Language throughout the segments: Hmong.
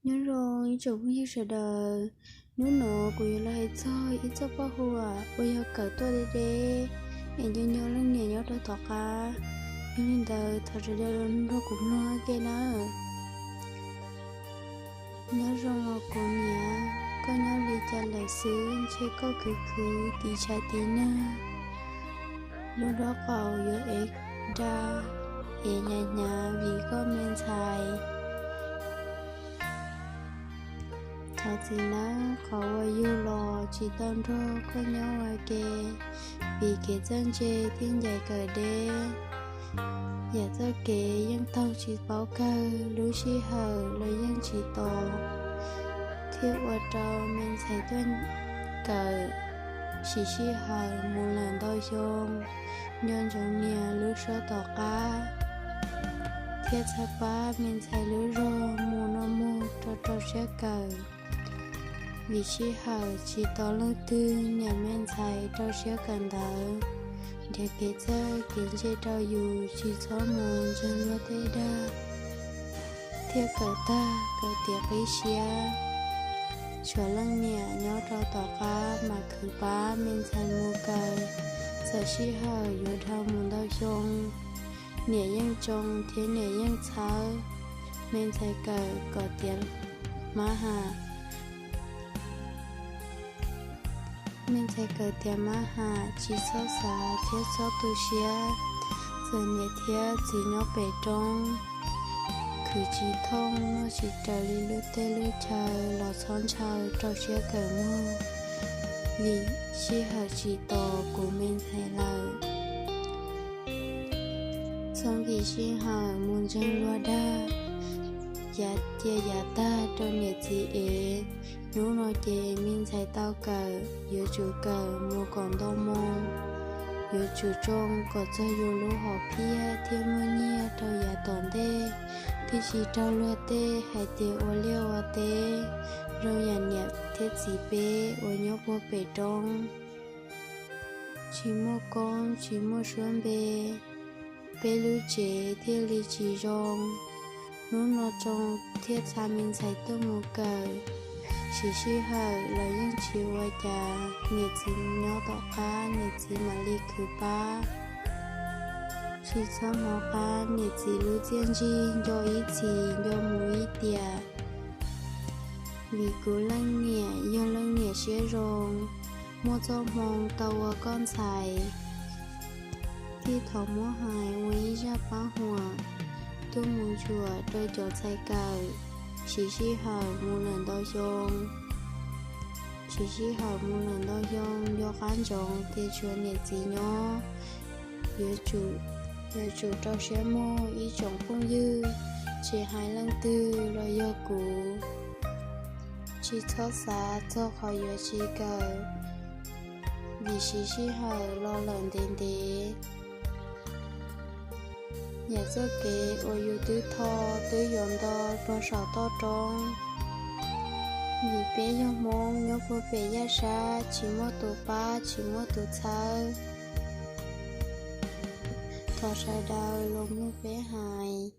Nyob zoo ib tsoom phooj ywg sawv daws, hnub no kuv yuav los hais txog ib txoj paj huam uas yog kawm tuaj deb deb es nco nco leej niam nyob rau tom qab. Yog li ntawd thov sawv daws los nrog kuv mloog ua ke nawb. Nyob zoo os kuv niam, koj nyob li cas lawm xwb? Ntshe koj khwv khwv tiv tshav tiv nag, lub hlob qaum yuav ev da, ev hnyav hnyav vim koj me ntxhais. Thov txim nawb, qhov uas yug los tsis tau nrog koj nyob ua ke, vim kev txawj ntse thiab ncaim kawm deb. Yam txoj kev yeej taug tsis paub kawg, lub sij hawm los yeej tsis tos, thiaj ua rau me ntxhais tuaj kawm siv sij hawm mus lawm ntau xyoo, nco ntsoov niam lub suab tom qab, thiab txhawb pab me ntxhais lub zog mus noj muag rau rau siab kawm. Vim sij hawm tsis tos leej twg, niam me ntxhais rau siab kawm ntawv, nrhiav kev txawj kev ntse rau yus tsis txhob mus ntseeg luag tej dag, thiaj kawm tag kawm tiav qib siab. Tshuav leej niam nyob rau tom qab mas khwv pab me ntxhais mus kawm, txawm sij hawm yuav dhau mus ntau xyoo, niam yeej tsoo thiab niam yeej txhawb me ntxhais kawm kom tiav mab ham. Me ntxhais kawm tiav mab ham tsis txhob xav thiab txhob tu siab, txawm niam thiab txiv nyob pem roob, khwv tsis thooj noj tsis raws li lub teb lub chaw los txhob ntshaw, rau siab kawm muag, vim sij hawm tsis tos kuv me ntxhais lawm. Txhob vim sij hawm mus ntseeg luag dag, yav cia yav tag rau niam txiv ev. Hnub no ces me ntxhais tau kawm, yuav tsum kawm mus kom nto moo, yuav tsum tsoo kom txog yus lub hom phiaj thiab muaj nyiaj rau yav tom ntej, thiaj tsis raug luag tej hais tias ua liaj ua teb. Zoo yam niam thiab txiv peb uas nyob puag pem roob, tsis muaj koob tsis muaj suab npe, peb lub tsev thiaj li tsis zoo. Hnub no tsoo thiaj txha me ntxhais tuaj mus kawm, siv sij hawm los yeej tsis ua cas, niam txiv nyob tom qab niam txiv mam li khwv pab. Tsis txhob hnov qab niam txiv lub txiaj ntsig nco ib txhis nco mus ib tiam, vim kuv leej niam yog leej niam siab zoo, muaj txoj hmoo tau ua koj ntxhais. Thiaj thov muab hais ua ib zaj paj huam tuaj mus ntsuam rau cov ntxhais kawm, siv sij hawm mus lawm ntau xyoo, siv sij hawm mus lawm ntau xyoo, nco qab ntsoov tias tshuav niam txiv nyob, yuav tsum, yuav tsum rau siab muag ib tsoom phooj ywg, tsis hais leej twg los yog kuv, tsis txhob xav txog qhov yuav tsis kawm, vim siv sij hawm los lawm ntev ntev. Yam txoj kev uas yus twb tho twb yuav nto puag saum toj roob, vim peb yog Hmoob nyob puag pem yaj sab tsis muaj tus pab tsis muaj tus txhawb. Thov sawv daws los mloog peb hais,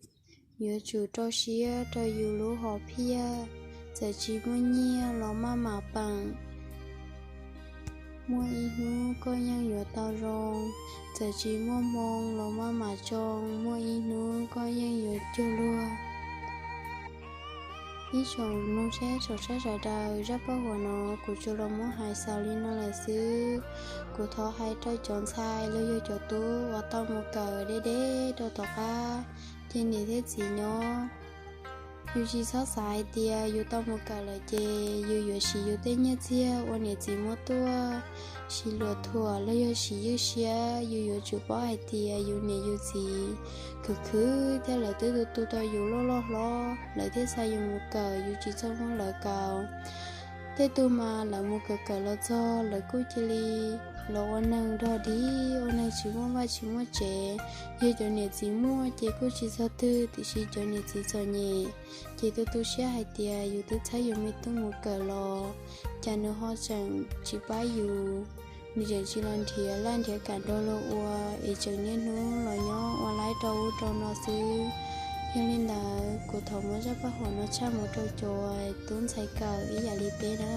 yuav tsum rau siab rau yus lub hom phiaj, txawm tsis muaj nyiaj los maj mam peem. Muaj ib hnub koj yeej yuav tau zoo, txawm tsis muaj hmoo los maj mam tsoo, muaj ib hnub koj yeej yuav cuag luag. Ib tsoom mloog saib saum sab sawv daws, zaj paj huam no kuv tsuas los muab hais xaus li no lawm xwb. Kuv thov hais rau cov ntxhais los yog cov tub uas tau mus kawm deb deb rau tom qab, ces niam thiab txiv nyob. Yus tsis txhob xav hais tias yus tau mus kawm lawm ces yus yuav siv yus tej nyiaj txiag uas niam txiv muab tuaj siv luag thuam los yog siv ywj siab. Yus yuav tsum paub hais tias yus niam yus txiv khwv khwv thiab lawv twb tu tu tau yus loj loj hlob, lawv thiaj xa yus mus kawm, yus tsis txhob muab lawv kaus. Tej tug mas lawv mus kawm kawm los txog lawv kuj cia li los ua neeg dog dig, ua neeg tsis muaj vaj tsis muaj tsev. Yog cov niam txiv muaj ces kuj tsis txog twg, tiam sis cov niam txiv txom nyem ces tu tu siab hais tias yus twb txhawb yus me tub mus kawm los cas nws ho tseem tsis pab yus, nws tseem tsis los nrhiav laj nrhiav kam nrog luag ua, es tseem niaj hnub los nyob ua laib rau ub rau no xwb. Yog li ntawd kuv thov muab zaj paj huam no tshaj mus rau cov tub ntxhais kawm ib yam li peb na.